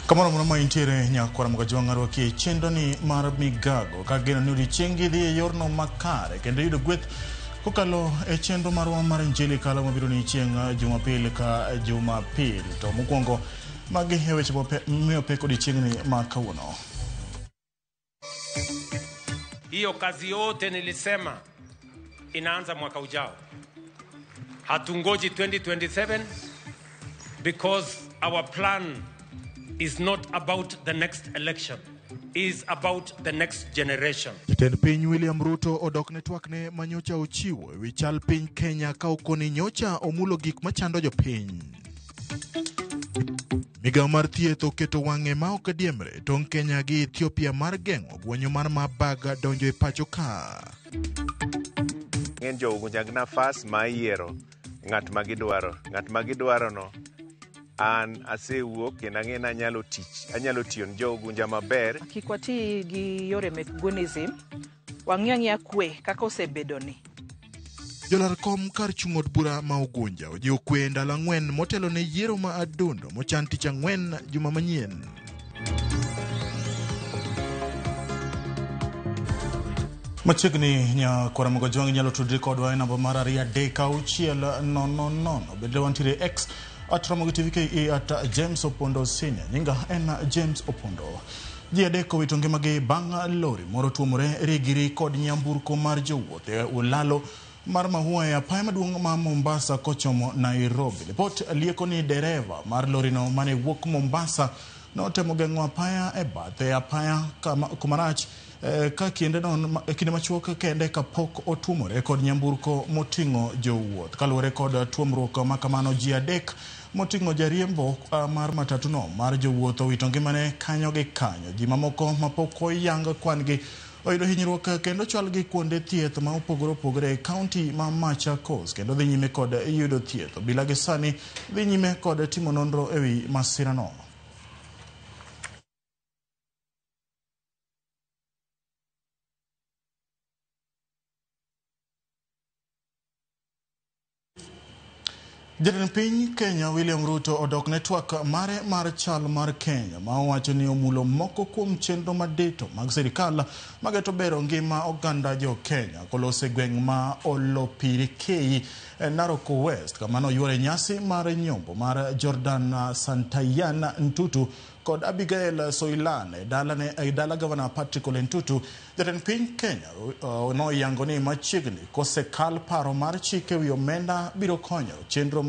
Kamoro amora ma intiere nyakwara Mugajwang' arwaki e chenroni mar migago kageno ni odiechiengi dhi e yorno makare kendo yudo gweth kokalo e chenro marwa mar Injili Kalo mabiro ni chieng' Jumapil ka Jumapil. To mokwongo magi e weche miyo pek odiechieng'ni ma kawuono. Hiyo kazi yote nilisema inaanza mwaka ujao. Hatungoji 2027 because our plan is not about the next election, is about the next generation. Jatend piny William Ruto odok ne twakne ma nyocha ochiwo e wi chal piny Kenya ka okoni nyocha omulo gik machando jopiny. Migawo mar thieth oketo wang'e ma ok diemre tong' Kenya gi Ethiopia mar geng'o guonyo mar Marburg donjo e pacho ka. Ng'eny jo Ugunja gi nafas ma yiero ng'at ma gidwaro. Ng'at ma gidwaro no an asewuok kendo ang'e ni anyalo tich, anyalo tiyo ne jo Ugunja maber. Kik wati gi yore mek gunism, wang'i ang'iya kwe kaka osebedo ni. Jolar kom kar chung' od bura ma Ugunja ojiwo kwe ndalo ang'wen motelo ne yiero ma Adundo mochan tich ang'wen juma manyien. Machiegni nyakwara Mugajwang' inyalo tudri kodwa e namba mar 236 000. Bende wantiere X at Ramogi TV KE at James Opondo Senior. Nyinga en James Opondo. Ji adek owito ngimagi bang' lori moro tuomore rigiri kod nyamburko mar jowuoth e ulalo mar Mahua e apaya maduong' ma Mombasa kochomo Nairobi. Lipot lieko ni dereva mar lorino mane wuok Mombasa notemo geng'o apaya e bathe apaya kumarach ka kinde machuok kende kapok otuomore kod nyamburko moting'o jowuoth. Kaluwore kod tuomruok ma kamano, ji adek moting'o jariembo mar matatu no mar jowuoth owito ngimane kanyo gi kanyo. Ji mamoko mapok oyang kwan gi oyudo hinyruok kendo chwalgi kuonde thieth ma opogore opogore e kaunti ma Machakos kendo dhi nyime kod yudo thieth. Obila gi sani dhi nyime kod timo nonro ewi masirano. Jatend piny Kenya William Ruto odok ne twak mare mar chal mar Kenya ma owacho ni omulo moko kuom chenro madito mag sirikal mageto bero ngima oganda jo Kenya kolose gweng' ma Olopirikei Narok West kama noyuore nyasi mar nyombo mar Jordan Santayan Ntutu kod Abigail Soilan e dala gavana Patrick Ole Ntutu. Jatend piny Kenya noyango ni machiegni kosekal paro mar chik ewi omenda biro konyo chenro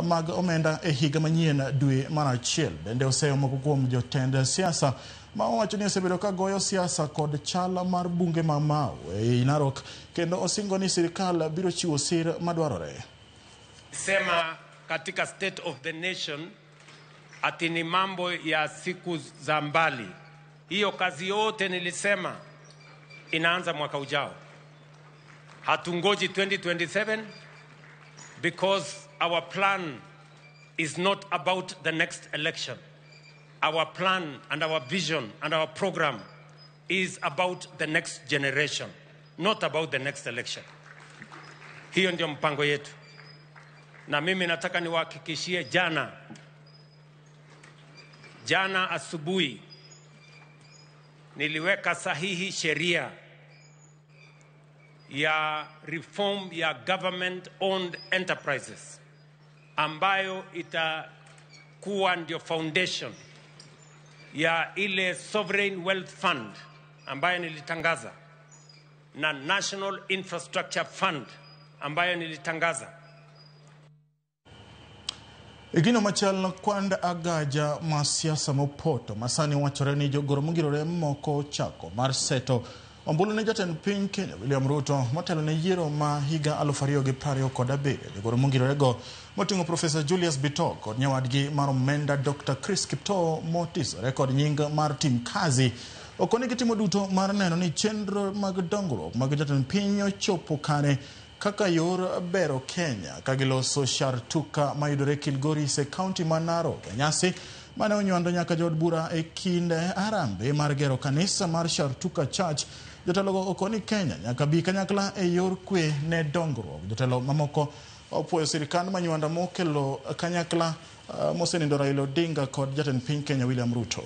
mag omenda e higa manyien dwe mar achiel. Bende oseyo moko kuom jotend siasa ma owacho ni osebedo ka goyo siasa kod chal mar bunge ma Mau ei Narok kendo osingo ni sirikal biro chiwo sir madwarore. Sema katika State of the Nation ati ni mambo ya siku za mbali. Hiyo kazi yote nilisema inaanza mwaka ujao. Hatungoji 2027 because our plan is not about the next election. Our plan and our vision and our program is about the next generation, not about the next election. Hiyo ndio mpango yetu. Na mimi nataka niwahakikishie jana asubuhi niliweka sahihi sheria ya reform ya government owned enterprises ambayo itakuwa ndio foundation ya ile Sovereign Wealth Fund ambayo nilitangaza na National Infrastructure Fund ambayo nilitangaza. Gino machal kwand agaja ma siasa mopoto masani wachore ni jogoro mongirore moko chako mar seto ombulu ne jatend piny Kenya William Ruto motelo ne yiero ma higa 2027. Jogoro mongirore go moting'o Professor Julius Bitok kod nyawadgi mar omenda Dr. Chris Kiptoo motisore kod nying mar Tim Kazi okoni gitimo duto mar neno ni chenro mag dongruok mag jatend piny ochopo kare kaka yor bero Kenya ka giloso Shartuka mayudore Kilgoris e kaunti ma Narok. E nyasi mane onywando nyaka jood bura e kind harambee mar gero kanisa mar Shartuka Church, jotelogo okoni Kenya nyaka bi kanyakla e yor kwe ne dongruok. Jotelo mamoko Opuoyo sirikand Manywanda mokelo kanyakla mosenindo Raila Odinga kod jatend piny Kenya William Ruto.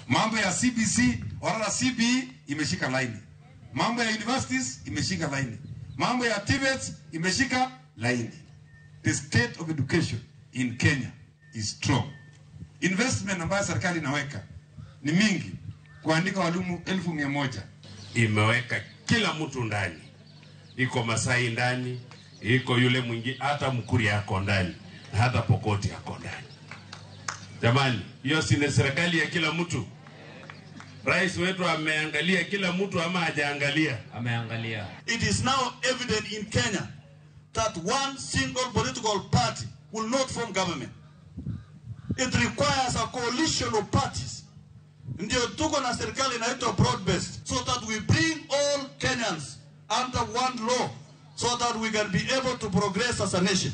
Mambo ya CBC wala CBE imeshika laini. Mambo ya universities imeshika laini. Mambo ya TVETs imeshika laini. The state of education in Kenya is strong. Investment ambayo serikali inaweka ni mingi, kuandika walimu 100,000. Imeweka kila mtu ndani, iko Masai ndani, iko yule mwingine, hata Mkuria yako ndani, na hata Pokoti yako ndani. Jamani, hiyo si ni serikali ya kila mtu? Rais wetu ameangalia kila mtu ama hajaangalia? Ameangalia. It is now evident in Kenya that one single political party will not form government. It requires a coalition of parties. Ndio tuko na serikali inaitwa broad based, so that we bring all Kenyans under one law, so that we can be able to progress as a nation.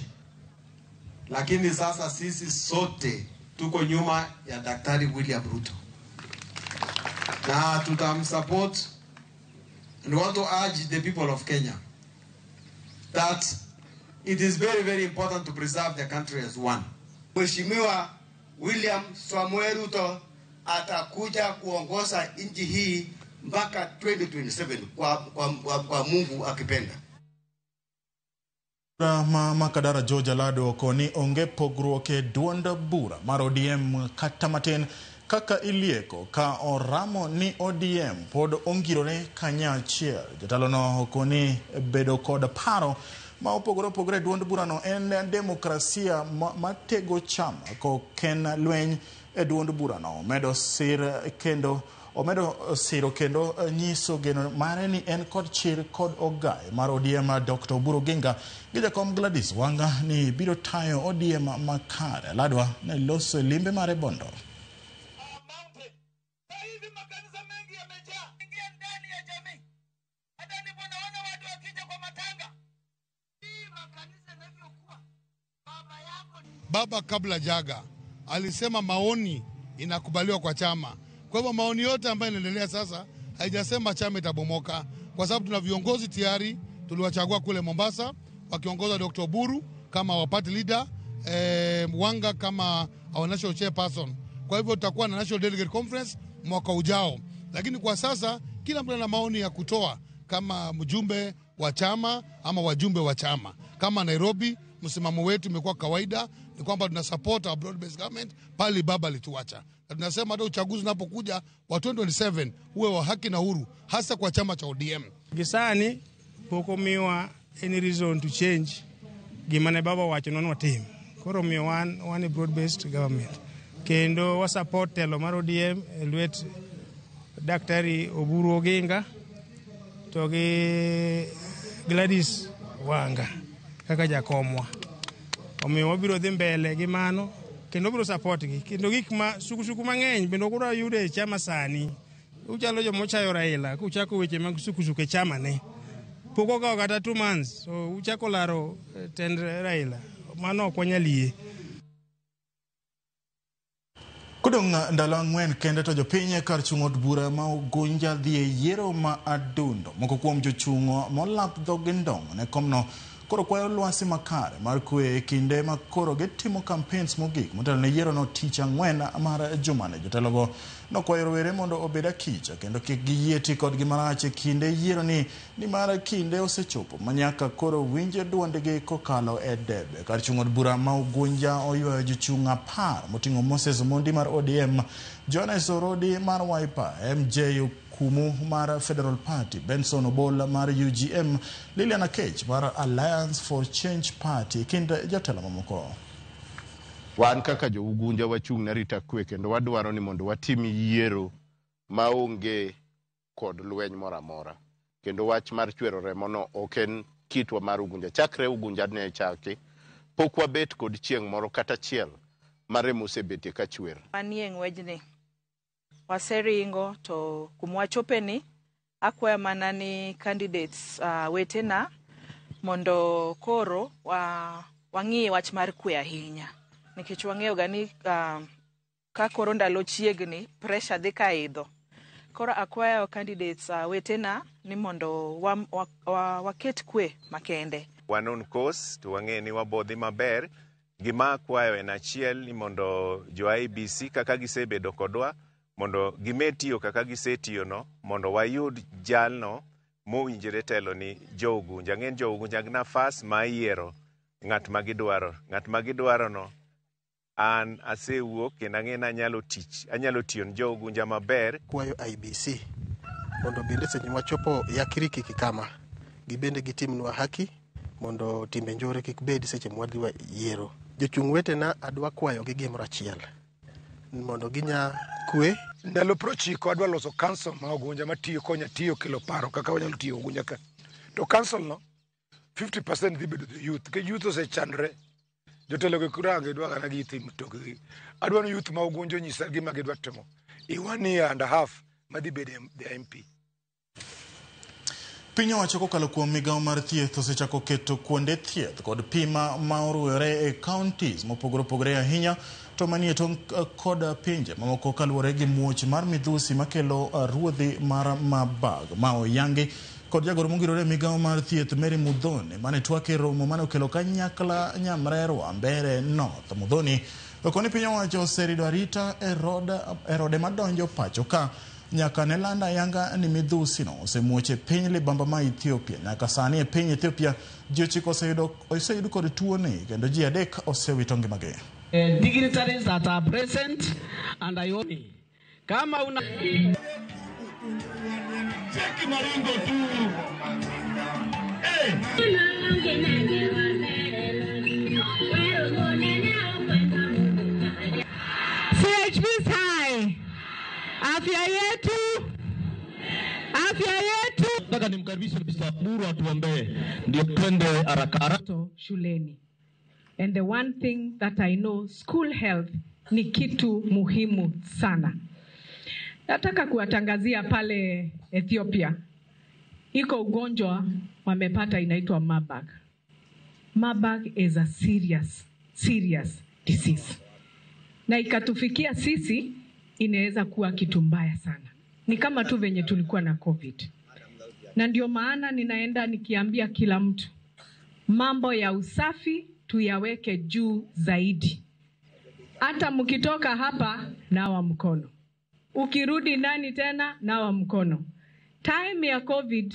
Lakini sasa sisi sote tuko nyuma ya Daktari William Ruto. Na tutamsupport, and want to urge the people of Kenya that it is very, very important to preserve the country as one. Mheshimiwa William Samoei Ruto atakuja kuongoza nchi hii mpaka 2027 kwa Mungu akipenda. Ma Makadara George Alado koni onge pogruok e duond bura mar ODM kata matin kaka ilieko ka oramo ni ODM pod ongirore kanyachiel. Jatelo okoni bedo kod paro ma opogore opogore e duond burano en demokrasia matego chama koken lweny e duond burano. Omedo sir kendo omedo siro kendo nyiso geno mare ni en kod chir kod ogai mar ODM Dr. Oburu Oginga gi jakom Gladys Wanga ni biro tayo ODM makare. Ladwa ne loso limbe mare Bondo. Baba kabla jaga alisema maoni inakubaliwa kwa chama. Kwa hivyo maoni yote ambayo inaendelea sasa haijasema chama itabomoka, kwa sababu tuna viongozi tayari tuliwachagua kule Mombasa wakiongozwa Dr. Oburu kama our party leader, Wanga kama our national chairperson. Kwa hivyo tutakuwa na National Delegate Conference mwaka ujao. Lakini kwa sasa kila mtu ana maoni ya kutoa kama mjumbe wa chama ama wajumbe wa chama. Kama Nairobi, msimamo wetu umekuwa kawaida ni kwamba tuna support our broad based government pale baba alituacha. Na tunasema hata uchaguzi unapokuja wa 2027 uwe wa haki na huru, hasa kwa chama cha ODM. Gisani pok omiwa any reason to change gima ne baba owacho nwa watim. Koro omiyo wan e broad based government. Kendo wa support telo mar ODM e lwet Daktari Oburu Oginga to gi Gladys Wanga kaka jakomwa. Omiyo wabiro dhi mbele gi mano kendo wabiro support gi. Kendo gik ma sukusuku mang'eny bende ok wadwa yudo e chama sani. Uchalo joma ochayo Raila kuchako weche mag sukusuku e chama ne. Pok okawo kata 2 months, so uchako laro tend Raila. Mano ok wanyal yie. Kodong' ndalo 4 kende to jopiny kar chung' od bura ma Ugunja dhi e yiero ma Adundo. Moko kuom jochung' molap dhogi ndong' ne komno koro kwayo lwasi makare mar kwe e kinde ma koro gitimo campaigns mogik motelo ne yiero no tich 4 mar jumani. Jotelogo nokwayo rowere mondo obed akicha kendo kik giyie ti kodgi marach e kinde yiero ni nimar kinde osechopo manyaka koro winj duondgi kokalo e debe. Kar chung' od bura ma Ugunja oywayo jochung' 10 moting'o Moses Omondi mar ODM, Jones Orodi mar Wiper, MJ Kumu mar Federal Party, Benson Obola mar UGM, Lilian Akech mar Alliance for Change Party kind jotelo mamoko. Wan kaka jo Ugunja wachung' ne arita kwe kendo wadwaro ni mondo watim yiero maonge kod lweny moro amora. Kendo wach mar chwero remo no ok en kitwa mar Ugunja. Chakre Ugunja ne chaki, pok wabet kod chieng' moro kata achiel ma remo osebetie ka chwer. Manie ng'wejni waseringo to kumwachope ni akwayo mana ni candidates wetena mondo koro wang'i wach mar kwe ahinya, nikech wang'eyo ga ni ka koro ndalo chiegni pressure dhi ka idho. Koro akwayo candidates wetena ni mondo waket kwe makende. Wan on course to wang'e ni wabodhi maber. Gima akwayo en achiel ni mondo jo IEBC kaka gisebedo kodwa mondo gimed tiyo kaka gisetiyono mondo wayud jalno mowinjore telo ni jo Ugunja. Ang'e ni jo Ugunja gi nafas ma yiero ng'at ma gidwaro. Ng'at ma gidwarono an asewuok kendo ang'e ni anyalo tich, anyalo tiyo ne jo Ugunja maber. Kwayo IEBC mondo bende seche mwachopo Yakiriki kama, gibende gitimnwa haki mondo timbe njore kik bed seche mwadhi yiero. Jochung' wetena adwa kwayogi gimoro achiel mondo ginya kwe. Ndalo 90 adwa loso council ma Ugunja matiyo konya tiyo kelo paro kaka wanyalo tiyo Ugunja ka. To council no 50% dhi bedo the youth, nikech youth osechandre. Jotelo gi kurange dwa kana githi mtokgi. Adwa ni youth ma Ugunja onyisa gima gidwa timo. I 1 year and a half madhi bedo the MP. Piny owacho kokalo kuom migawo mar thieth osechako keto kuonde thieth kod pima ma oruyore e counties mopogore opogore ahinya to manie tong' kod pinje mamoko kaluwore gi muoch mar midhusi makelo ruodhi mar Marburg ma oyangi kod jagoro mongirore e migawo mar thieth Mary Muthoni mane twak e romo mane okelo kanyakla Nyamrerwa Mbeere North. Muthoni okoni piny owacho oserido arita e rode madonjo pacho ka nyaka ne land ayanga ni midhusi no osemuoch e piny libamba ma Ethiopia. Nyaka sani e piny Ethiopia ji 9 oseyud kod tuoni kendo ji 3 osewito ngimagi. Dignitaries that are present and I kama una Cheki maringo tu. Hey. CHPs high. Afya yetu. Afya yetu. Nataka nimkaribishe Mr. Buru atuombee ndio twende haraka haraka shuleni. And the one thing that I know, school health ni kitu muhimu sana. Nataka kuwatangazia pale Ethiopia iko ugonjwa wamepata inaitwa Marburg. Marburg is a serious, serious disease. Na ikatufikia sisi inaweza kuwa kitu mbaya sana. Ni kama tu venye tulikuwa na COVID. Na ndio maana ninaenda nikiambia kila mtu mambo ya usafi tuyaweke juu zaidi. Hata mkitoka hapa nawa mkono. Ukirudi ndani tena nawa mkono. Time ya COVID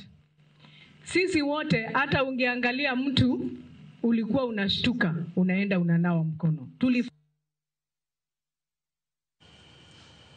sisi wote hata ungeangalia mtu ulikuwa unashtuka, unaenda unanawa mkono.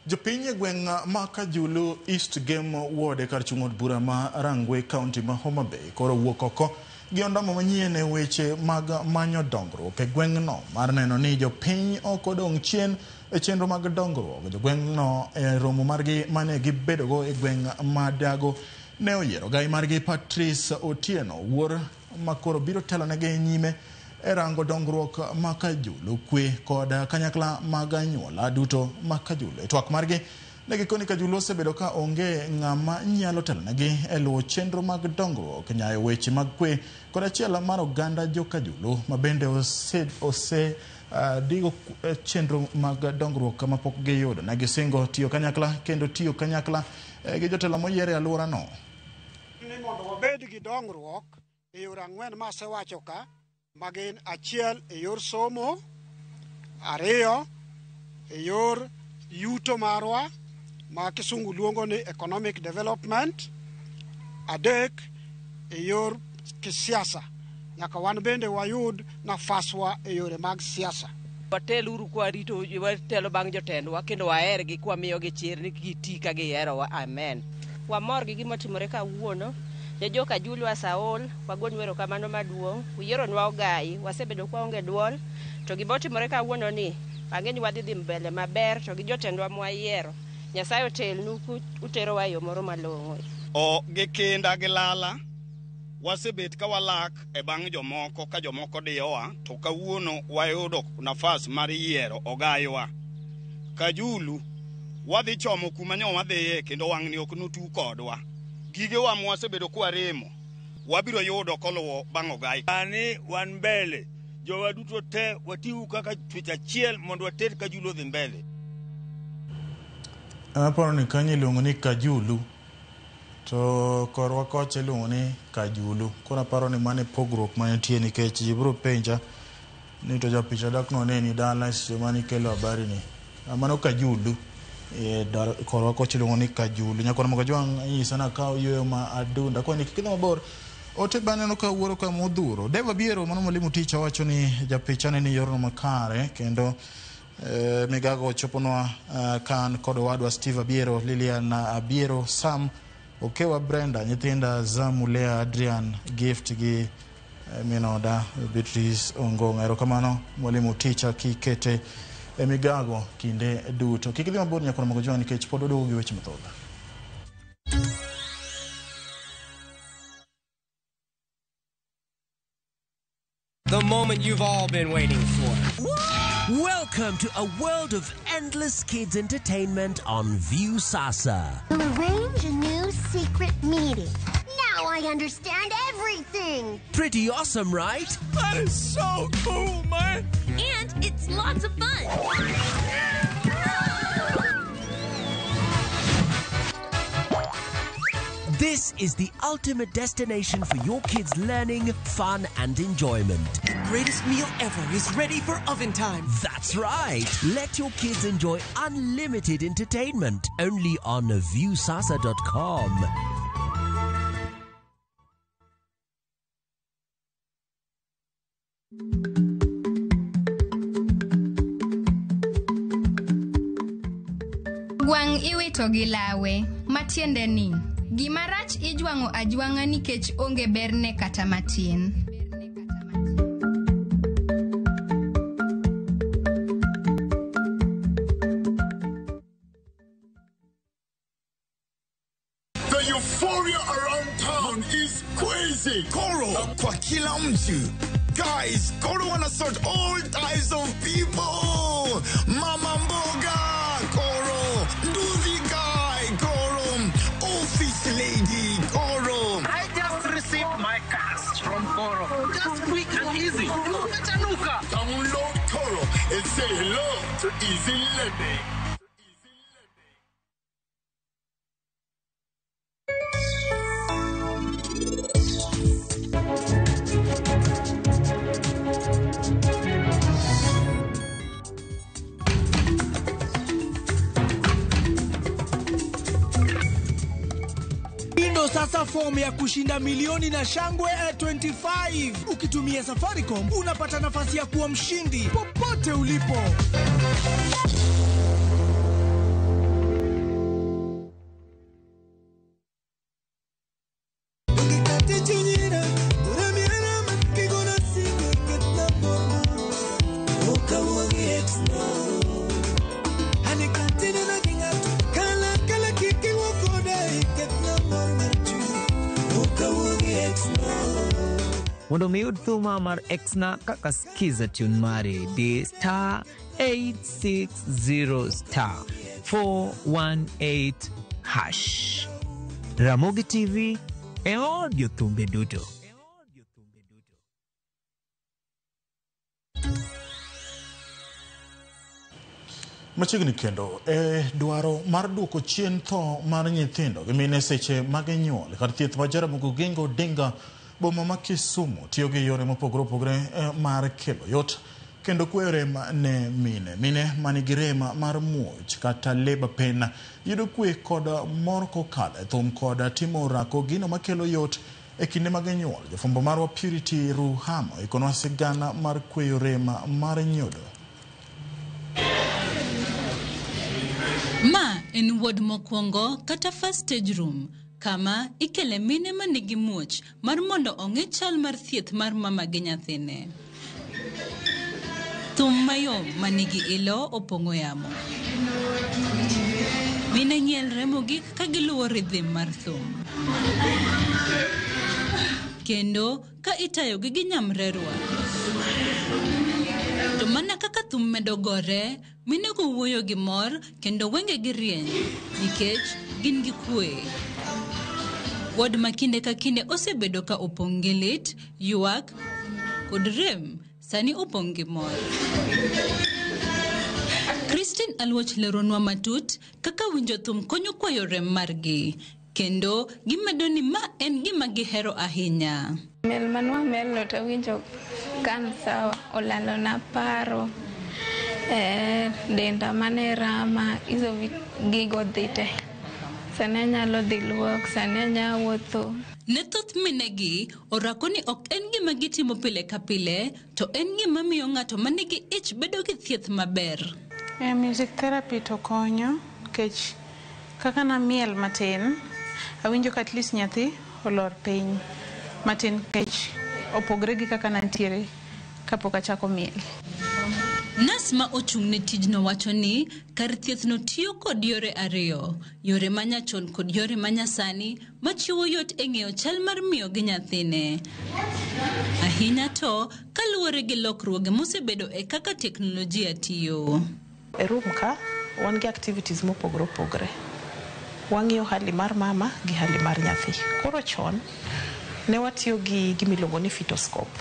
Jopiny e gweng' ma Kajulu East Game Ward e kar chung' od bura ma Rangwe County ma Homa Bay koro wuok oko gi ondamo manyien e weche mag manyo dongruok e gweng'no mar neno ni jopiny ok odong' chien e chenro mag dongruok. Jogweng'no e romo margi mane gibedogo e gweng' ma Dago ne oyiero gai margi Patrice Otieno wuor ma koro biro telonegi nyime e rango dongruok ma Kajulu, kwe kod kanyakla mag anyuola duto ma Kajulu. E twak margi ne gikoni Kajulu osebedo ka onge ng'ama nyalo telonegi e luwo chenro mag dongruok, nyayo weche mag kwe kod achiel mar oganda jo Kajulu ma bende ose digo chenro mag dongruok mapok giyudo. Ne gisingo tiyo kanyakla kendo tiyo kanyakla gi jotelo moyier e alworano. Ni mondo wabed gi dongruok e yore ang'wen ma asewacho ka, magin achiel e yor somo, ariyo e yor yuto marwa ma kisungu luongo ni economic development, adek e yor kisiasa, nyaka wan bende wayud nafaswa e yore mag siasa. Wateluru kwa rito, watelo bang' jotendwa kendo wahergi kwamiyogi chir ni giti ka giherowa. Amen. Wamor gi gima otimore kawuono. Ne jo Kajulu asaol, wagonu erokamano maduong', uyieronwa ogai, wasebedo kwaonge duol, to gima otimore kawuono ni, ang'e ni wadhi dhi mbele maber, to gi jotendwa mwayiero. Nyasaye otelnu uterowa e yo moro malong'o. O gi kinda gi lala, wasebet ka walak e bang' jomoko ka jomoko diyowa, to kawuono wayudo nafas mar yiero ogaiwa. Kajulu, wadhi chomo kuma nyo wadhiye kendo wang'ni ok notu kodwa. Gigewa mwasebedo kwaremo, wabiro yudo koluwo bang' ogai. Sani wan mbele, jowa duto te watiu kaka twech achiel mondo water Kajulu odhi mbele. Aparo ni kanyo iluongo ni Kajulu. To korwa kocha iluongo ni Kajulu. Koro aparo ni mano e pogruok manitie nikech ji biro penja ni to japicha dak noneni dala e seche mane ikelo habari ni. Mano Kajulu. E, korwa kocha iluongo ni Kajulu. Nyakwar Mokajwang' inyisa ni akaw yueyo ma adunda. Kwayo ni kik idhi mabor. Ote be aneno ka wuoro ka modhuro. Dave Abiero mano mwalimu ticha wacho ni japicha ne ni yorno makare kendo migago choponwa ka an kod owadwa Steve Abiero, Lilian Abiero, Sam Okewa, Brenda, nyithinda Zamu, Lea, Adrian, Gift gi minoda Beatrice Ongong. Erokamano mwalimu ticha kikete e migago kinde duto. Kik idhi mabor nyakwar Mokajwang' nikech pod waduogo gi weche mathoth. The moment you've all been waiting for. Welcome to a world of endless kids entertainment on Viusasa. We'll arrange a new secret meeting. Now I understand everything. Pretty awesome, right? That is so cool, man. And it's lots of fun. This is the ultimate destination for your kids' learning, fun, and enjoyment. The greatest meal ever is ready for oven time. That's right. Let your kids enjoy unlimited entertainment only on Viusasa.com. Gwang' iwito gi lawe, matiende ni gima rach ijwang'o ajwang'a nikech onge berne kata matin. The euphoria around town is crazy. Koro kwa kila mtu. Guys, Koro wanna sort all types of people. Mama mboga, Koro. Nduthi guy, Koro. Office lady, Koro. I just received my cash from Koro. Just quick and easy. Umechanuka. Download Koro and say hello to easy lending. Ndo sasa fomu ya kushinda milioni na shangwe 25. Ukitumia Safaricom unapata nafasi ya kuwa mshindi popote ulipo. Mondo mi iyud thuma mar Exna kaka skiza tune mari di star 860 star 418 hash. Ramogi TV e od jothumbe duto. Machiegni kendo e dwaro mar duoko chien tho mar nyithindo gi mine seche mag nyuol kar thieth ma Jaramogi Oginga Odinga boma ma Kisumu tiyo gi yore mopogore opogore mar kelo yot kendo kweyo rem ne mine. Mine manigi rem mar muoch kata labor pain yudo kwe kod mor kokalo e thum kod timo orako, gino makelo yot e kinde mag nyuol. Jafwambo marwa Purity Ruhamo ikonwa sigana mar kweyo rem mar nyodo. Ma en ward mokwongo kata first stage room kama ikele mine manigi muoch mar mondo ong'e chal mar thieth mar mama gi nyathine. Thum mayom manigi ilo opong'o yamo. Mine ng'ielre mogik ka giluwo rhythm mar thum. Kendo ka itayogi gi nyamrerwa. To mana kaka thum medo gore, minego wuoyo gi mor kendo wengegi rieny nikech gin gi kwe. Ward ma kinde ka kinde osebedo ka opong' gi lit, ywak kod rem, sani opong' gi mor. Christine Aluoch leronwa matut kaka winjo thum konyo kwayo rem margi. Kendo gimedo ni ma en gima gihero ahinya. Miel manwa mielno to awinjo kan sawa, olalona paro, denda mane rama, hizo gigo dhi te. Sani anyalo dhi luok, sani anyalo wuotho. Ne thoth minegi, orako ni ok en gima gitimo pile ka pile, to en gima miyo ng'ato manigi ich bedo gi thieth maber. Music therapy to konyo nikech kaka namiel matin, awinjo ka at least nyathi olor piny matin nikech opogre gi kaka nantiere kapok achako miel. Nas ma ochung' ne tijno wacho ni kar thiethno tiyo kod yore ariyo, yore manyachon kod yore manyasani machiwo yot e ng'eyo chal mar miyo gi nyathine. Ahinya to kaluwore gi lokruoge mosebedo e kaka teknolojia tiyo. E room ka wan gi activities mopogore opogore. Wang'iyo hali mar mama gi hali mar nyathi. Koro chon ne watiyo gi gimiluongo ni fetoscope.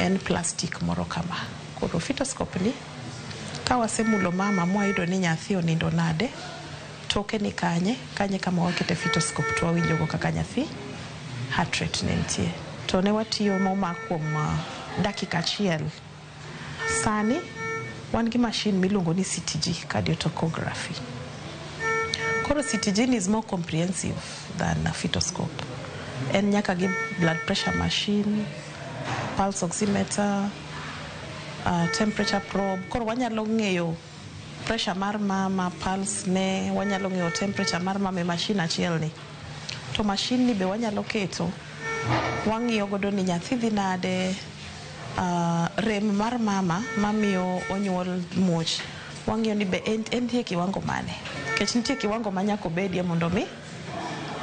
En plastic moro kama. Koro fetoscope ni ka wasemulo mama mwayudo ni nyathi onindo nade, toke ni kanye, kanye kama wakete fetoscope to wawinjogo kaka nyathi heart rate ne nitie. To ne watiyo momak kuom dakika achiel. Sani wan gi machine miluongo ni CTG, cardiotocography. Koro CTG ni is more comprehensive than a fetoscope. En nyaka gi blood pressure machine, pulse oximeter, temperature probe. Koro wanyalo ng'eyo pressure mar mama, pulse ne, wanyalo ng'eyo temperature mar mama e machine achiel ni. To machine ni be wanyalo keto, wang'iyo godo ni nyathi dhi nade, rem mar mama mamiyo onyuol muoch, wang'iyo ni be entie kiwango mane. Nikech nitie kiwango ma nyaka obedie mondo mi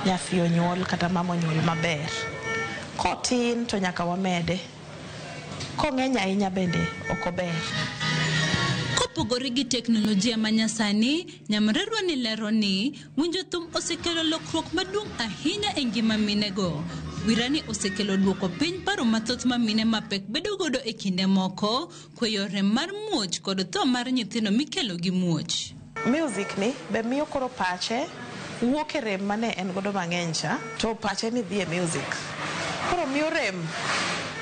nyathi onyuol kata mama onyuol maber. Kotin to nyaka wamede. Kong'eny ahinya bende ok ober. Kopogore gi teknolojia manyasani, Nyamrerwa ni lero ni winjo thum osekelo lokruok maduong' ahinya e ngima minego. Wirani osekelo duoko piny paro mathoth ma mine mapek bedo godo e kinde moko, kweyo rem mar muoch kod tho mar nyithindo mikelo gi muoch. Music ni be miyo koro pache wuok e rem mane en godo mang'eny cha, to pache ni dhi e music. Koro miyo rem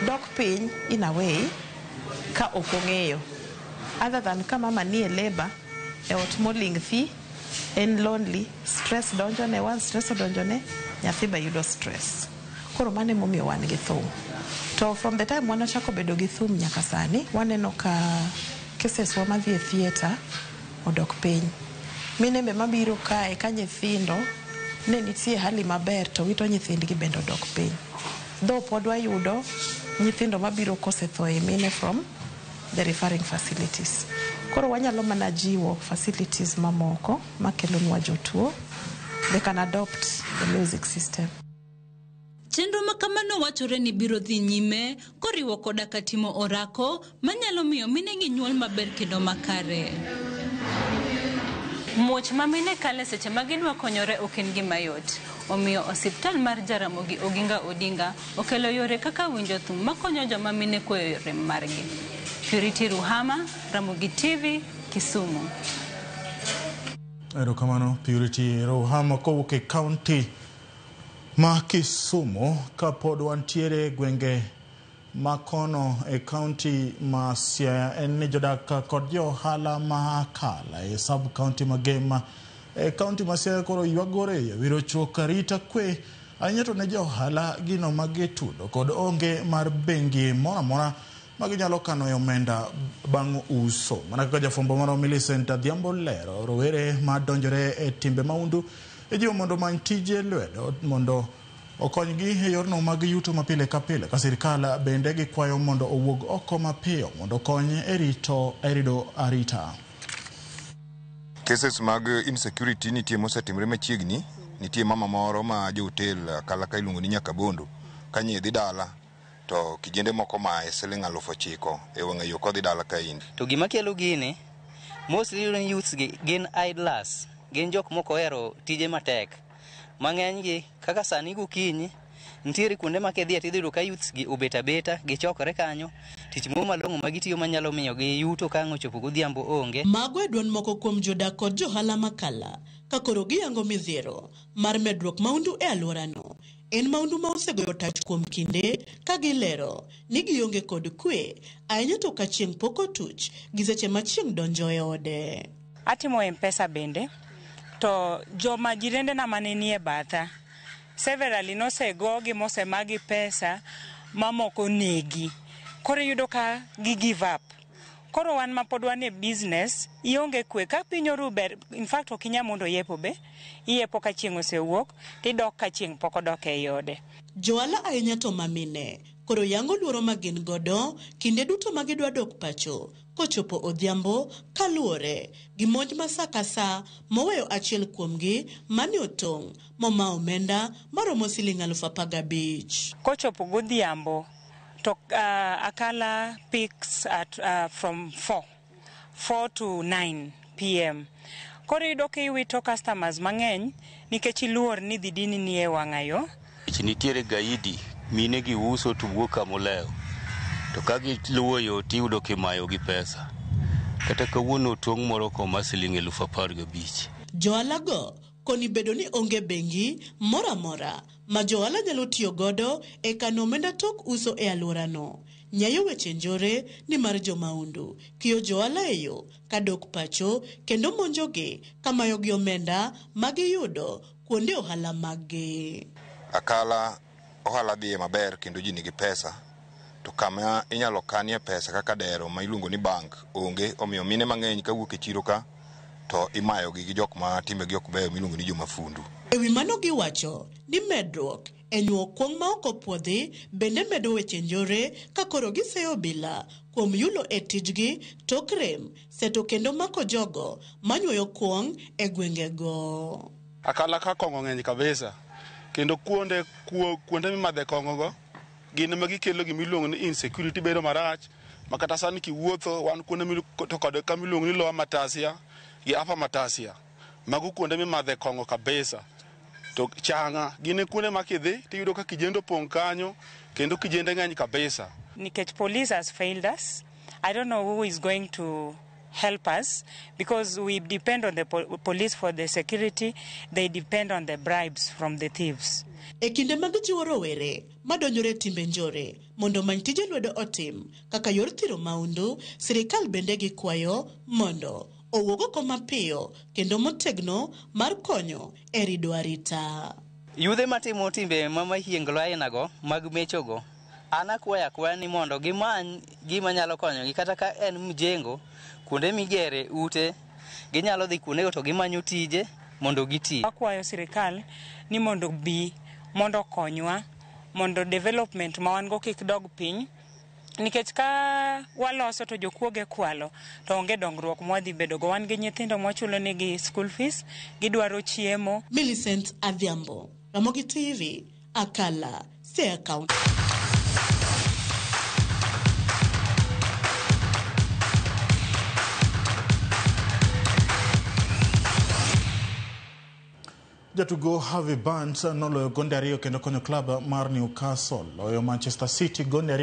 dok piny in a way ka ok ong'eyo. Other than ka mama nie labor e ot moling' thi, en lonely, stress donjone, once stress odonjone, nyathi be yudo stress. Koro mano emomiyo wan gi thum. To from the time wanachako bedo gi thum nyaka sani, waneno ka cases wa madhi e theatre odok piny. Mine be mabiro kae ka nyithindo ne nitie hali maber to wito nyithindgi bende odok piny. Though pod wayudo nyithindo mabiro kosetho e mine from the referring facilities. Koro wanyalo mana jiwo facilities mamoko makelonwa jotuo. They can adopt the music system. Chenro ma kamano wachore ni biro dhi nyime koriwo koda ka timo orako manyalo miyo mine gi nyuol maber kendo makare. Muoch ma mine kale seche ma gidwa konyore ok en gima yot. Omiyo osiptal mar Jaramogi Oginga Odinga okelo yore kaka winjo thum makonyo joma mine kweyo rem margi. Purity Ruhama, Ramogi TV, Kisumu. Erokamano Purity Ruhama kowuok e kaunti ma Kisumu. Kapod wantiere gwenge makono e kaunti ma Siaya, en ni jodak kod jo ohala ma Akala e sub kaunti ma Gema e kaunti ma Siaya koro ywagore e wiro chuok arita kwe ahinya to ne jo ohala gino magitudo kod onge mar bengi moro amora ma ginyalo kano e omenda bang' uso. Mana kaka jafwambo marwa Millicent Adhiambo lero, rowere madonjore e timbe mahundu ijiwo mondo omany tije lwedo mondo okonygi e yorno mag yuto ma pile ka pile, ka sirikal bende gikwayo mondo owuog oko mapiyo mondo okony e rito e rido arita. Cases mag insecurity nitie mosetimore machiegni. Nitie mama moro ma jo hotel Akala ka iluongo ni Nyakabondo. Kanye dhi dala to kijende moko maye siling 9,000 e wang'a yo kodhi dala ka in. To gima kelo gini, mostly iyudo ni youths gi gin idlers, gin jok mok ohero tije matek. Mang'eny gi kaka sani gokinyi, nitiere kuonde ma kidhiye tidhi yudo ka youths gi obet abeta, gichokore kanyo, Tich moro malong'o ma gitiyo manyalo miyo gi yuto ka ang' ochopo godhiambo onge. Mago e duond moko kuom jodak kod johala Makala ka koro giyango midhiero mar medruok maundu e alworano. En maundu ma osegoyo tach kuom kinde ka gilero ni gionge kod kwe ahinya to ka chieng' pok otuch gi seche ma chieng' donjo e ode. Atimo M-Pesa bende to joma jirendena mane nie batha severally nosegogi mosemagi pesa mamoko negi. Koro iyudo ka gi give up. Koro wan ma pod wan e business, ionge kwe. Ka piny oru ber, in fact ok inyal mondo yepo be. Iyepo ka chieng' osewuok, tidok ka chieng' pok odok ei ode. Johala ahinya to mamine koro yango luoro ma gin godo kinde duto ma gidwa dok pacho kochopo odhiambo kaluwore gi monj ma sa ka sa moweyo achiel kuomgi mane otong' moma omenda maromo siling 15,000. Kochopo godhiambo to Akala picks at from 4 to 9 p.m. Koro iyudo ka iwito customers mang'eny nikech iluor ni dhi dini ni e wang'ayo. Nitiere gaidi, mine gi uso to wuok kamolewo. To ka giluwo yo tiyudo kimayo gi pesa. Kata kawuono tong' moro koma siling 15,000. Johala go koni bedo ni onge bengi moro amora ma johala nyalo tiyo godo e kano omenda tok uso e alworano. Nyayo weche njore ni mar jomaundu kiyo johala e yo kadok pacho kendo monjogi kamayogi omenda magiyudo kuonde ohala maggi. Akala ohala dhiye maber kendo ji nigi pesa to kama inyalo kanie pesa kaka dero ma iluongo ni bank onge, omiyo mine mang'eny kawuok e chiro ka to imayogi gi jok ma timbegi ok beyo miluongo ni jomafundu. E wi mano giwacho ni medruok e nyuo kuong' ma ok opuodhi bende medo weche njore ka koro giseyo obila kuom yulo e tijgi tok rem seto kendo mako jogo manyuoyo kuong' e gwengego. Akala ka kong'o ng'eny kabisa kendo kuonde mimadhe kong'o go gin ema gikelo gimiluongo ni insecurity bedo marach ma kata sani kiwuotho wan kuonde to kod kama iluongo ni Lower Matasia gi Upper Matasia, mago kuonde mimadhe kong'o kabisa. To changa gin kuonde ma kidhi tiyudo ka kijende opong' kanyo kendo kijende ng'eny kabisa. Nikech police has failed us. I don't know who is going to help us because we depend on the police for the security. They depend on the bribes from the thieves. E kinde mag jiwo rowere madonjore timbe njore mondo omany tije lwedo otim kaka yor thiro maundu, sirikal bende gikwayo mondo owuog oko mapiyo kendo motegno mar konyo e rido arita. Yudhe matimo timbe ma mahienglo ainago mag mechogo, an akwayo akwaya ni mondo gimany gima nyalo konyogi kata ka en mjengo, kuonde migere ute, ginyalo dhi kuondego to gimanyo tije mondo giti. Akwayo sirikal ni mondo bi mondo okonywa mondo development ma wan go kik dog piny. Nikech ka waloso to jokuoge kwalo to onge dongruok mwadhi bedogo. Wan gi nyithindo mwachulo negi school fees, gidwaro chiemo. Millicent Adhiambo, Ramogi TV, Akala, Siaya County. Jatugo Harvey Barnes noloyo gonde ariyo kendo konyo klab mar Newcastle loyo Manchester City gonde ariyo.